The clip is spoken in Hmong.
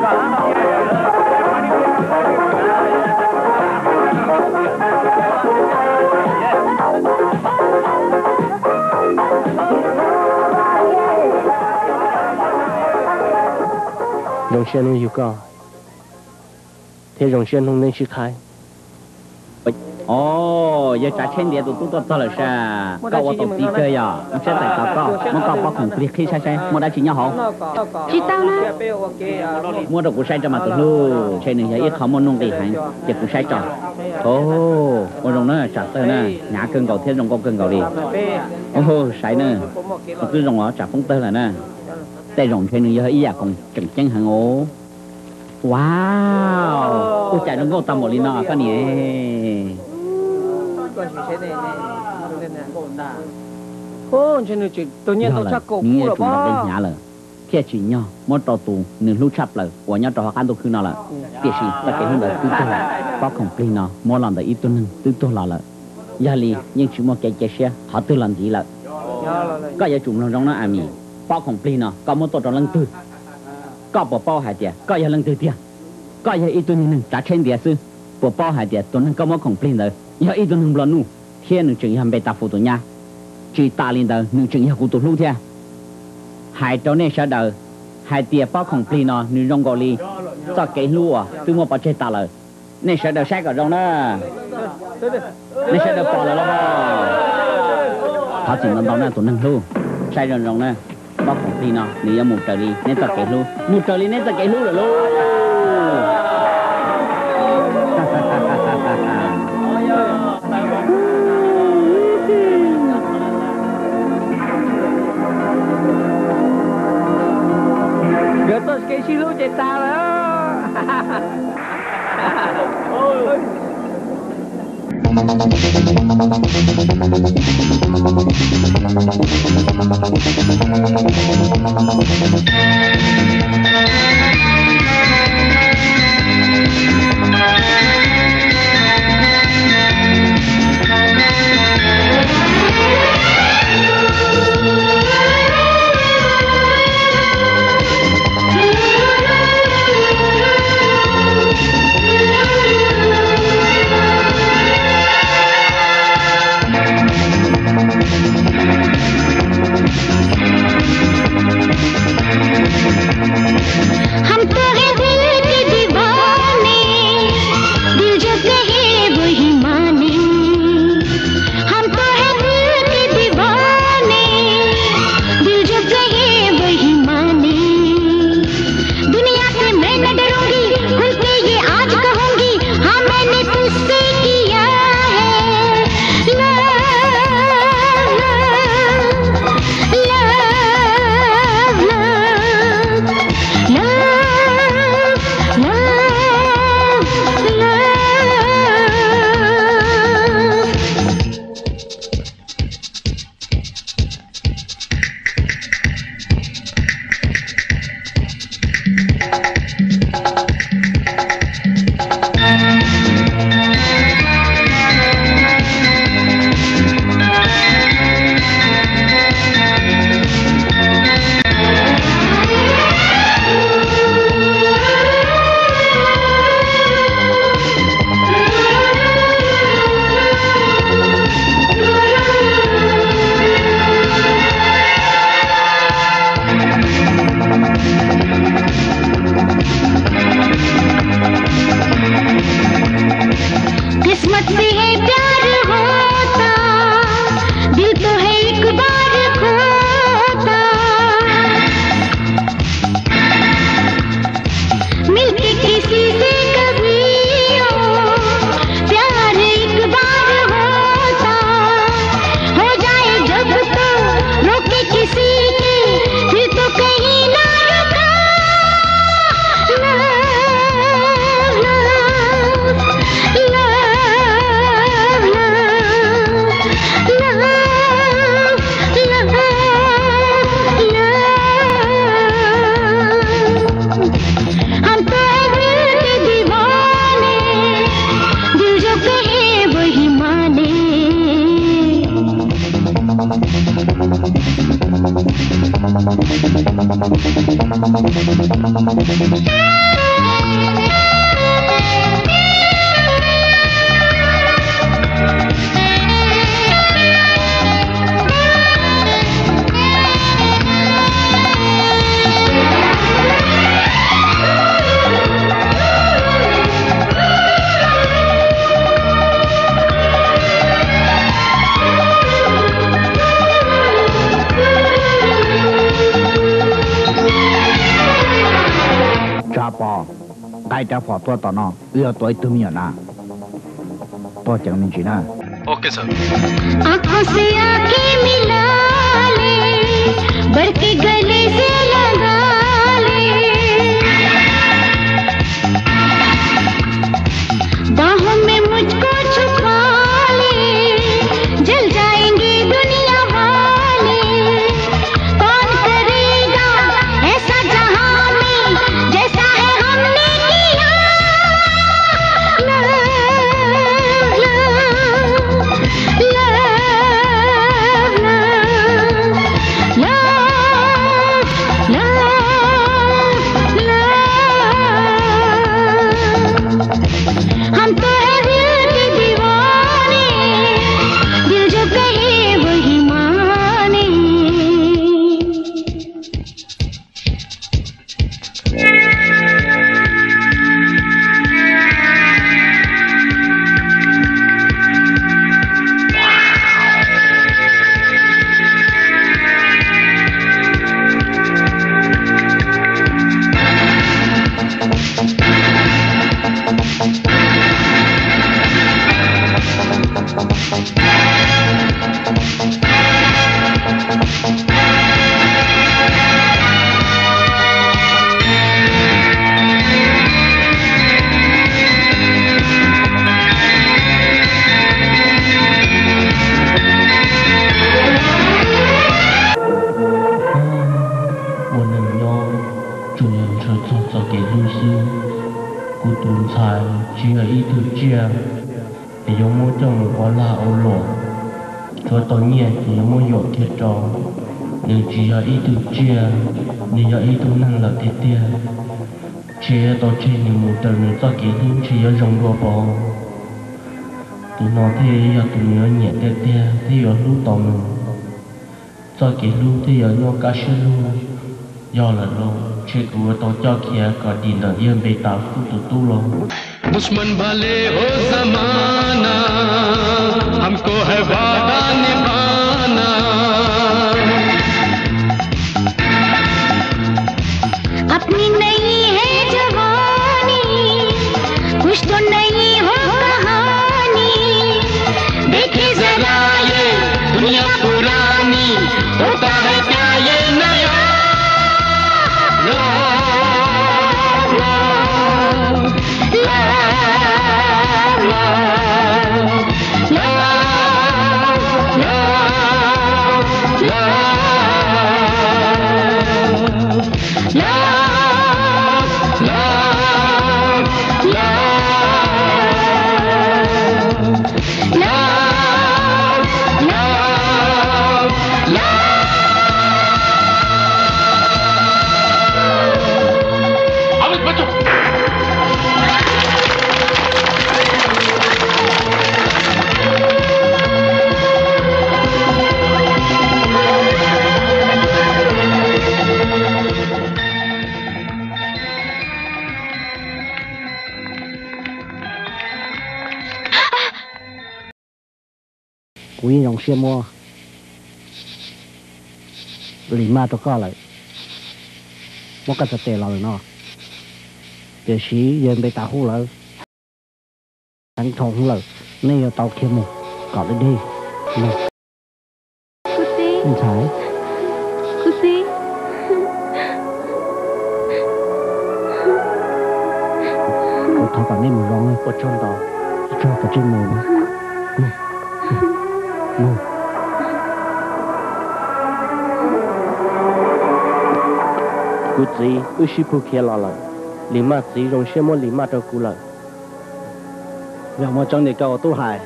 Zoo siab hnub yug koj, thiab zoo siab hnub neb sib qhaib. Os, yawg Tsav Tsheb Ntiav tus tub tuaj txog lawm sas, koj ua tau txiv kawg yog? Muab siab txais tos koj, muab koj pob khoom plig qhib saib saib muaj dab tsi nyob hauv. Tsis tau na. Muab rau kuv saib tso mas tus hlub, ntshe nws yog ib qho muaj nuj nqis heev, ces kuv saib tso. Os, ua zoo na, tsam tawg na, hnyav kawg nkaus thiab zoo nkauj kawg nkaus li. Os, saib na, twb zoo os, tsam poob tawg lawm na. Tej zaum ntshe nws yog ib yam khoom tseem ceeb heev os. Wow, ua cas zoo nkauj tag npaum li no koj niam. Ntshe nws tau nyiaj tau tshaj kaum kub los pab, hnyav lawm thiaj tsim nyog muab rau tus nws hlub tshaj plaws uas nyob rau hauv qab ntuj khwb no lawm. Tiam sis txoj kev hlub ntawd twb tuag lawm, pob khoom plig no muab los ntawm ib tug neeg twb tuag los lawm. Yog li yeej tsis muaj kev cia siab qhov twg los ntxiv lawm. Koj yuav tsum mloog zoo na Ami, pob khoom plig no koj muab tuaj rau leej twg? Koj puas paub hais tias koj yog leej twg tiag? Koj yog ib tug niag neeg tsav tsheb ntiav xwb, puas paub hais tias tus neeg koj muab khoom plig ntawd yog ib tug neeg nplua nuj, thiab nws tseem yog Npetafus tus nyab. Tsis tas li ntawd nws tseem yog kuv tus hlub thiab. Hais rau nej sawv daws hais tias pob khoom plig no nws zoo nkaus li txoj kev hlub uas twb muab pov tseg tas lawm. Nej sawv daws saib kom zoo na. Nej sawv daws pom lawm los? Thov txim ntau ntau na tus neeg hlub, saib zoo zoo na. Pob khoom plig no nws yuav mus raws li neb txoj kev hlub, mus raws li neb txoj kev hlub lawm lauj. Nkawd txoj kev sib hlub ces tag lawm. Tsav Pov, nqa rab phom tuaj tom no, wb yuav tua ib tug me nyuam nas. Tuaj ceev me ntsis na. आंखों से आंखें मिला ले, बढ़ के गले से लगा ले, बाहों में मुझको छुपा ले, जल जाएंगे दुनिया वाले। कौन करेगा ऐसा जहां में, जैसा है हमने किया। Love, love, love, love, love, love, love। हम तो हैं दिल के दीवाने, दिल जो कहे वही माने। Ua neeg nyob tsuas yog ntshaw txog txoj kev hlub xwb. Kuv tus ntxhais tsis yog ib tug tsiaj es yuav muab coj mus ua lag ua luam, tshuav tau nyiaj ces yuav muab yuam kiag rau. Nws tsis yog ib tug tsiaj, nws yog ib tug neeg lawm tiag tiag. Ntshe yuav tau tseg nws mus raws nws txoj kev hlub ntshe yuav zoo dua pov. Tus no thiaj yog tus nws yuav nyiam tiag tiag thiab yuav hlub tau nws. Txoj kev hlub thiaj yuav nyob kaj siab lug. Yog lawm los ntshe kuv yuav tau coj khiav kom dim ntawm yawg Npe Tas Huj tus tub los. दुश्मन भले हो जमाना, हमको है वादा निभाना। अपनी नई है जवानी, कुछ तो नई हो कहानी। देखे जरा ये दुनिया पुरानी, होता है क्या ये नया? Love, love, love, love, love, love, love. Love, love, love, love, love, love. Kuv yeej zoo siab muab Lis Maj rau koj lawm, muab koj txhais tes los lawm no, tiam sis yawg Npe Tas Huj lawv heev dhau hwv lawm, nej yuav tau khiav mus kom deb deb. Ntxhais, kuv thov kom nej mus zoo, ua tsaug ntau, tsaug kom tsij mus. Kuv txiv, wb sib pug khiav los lawm. Lis Maj txiv zoo siab muab Lis Maj rau kuv lawm. Yog muaj tseeb li koj ua tub hais,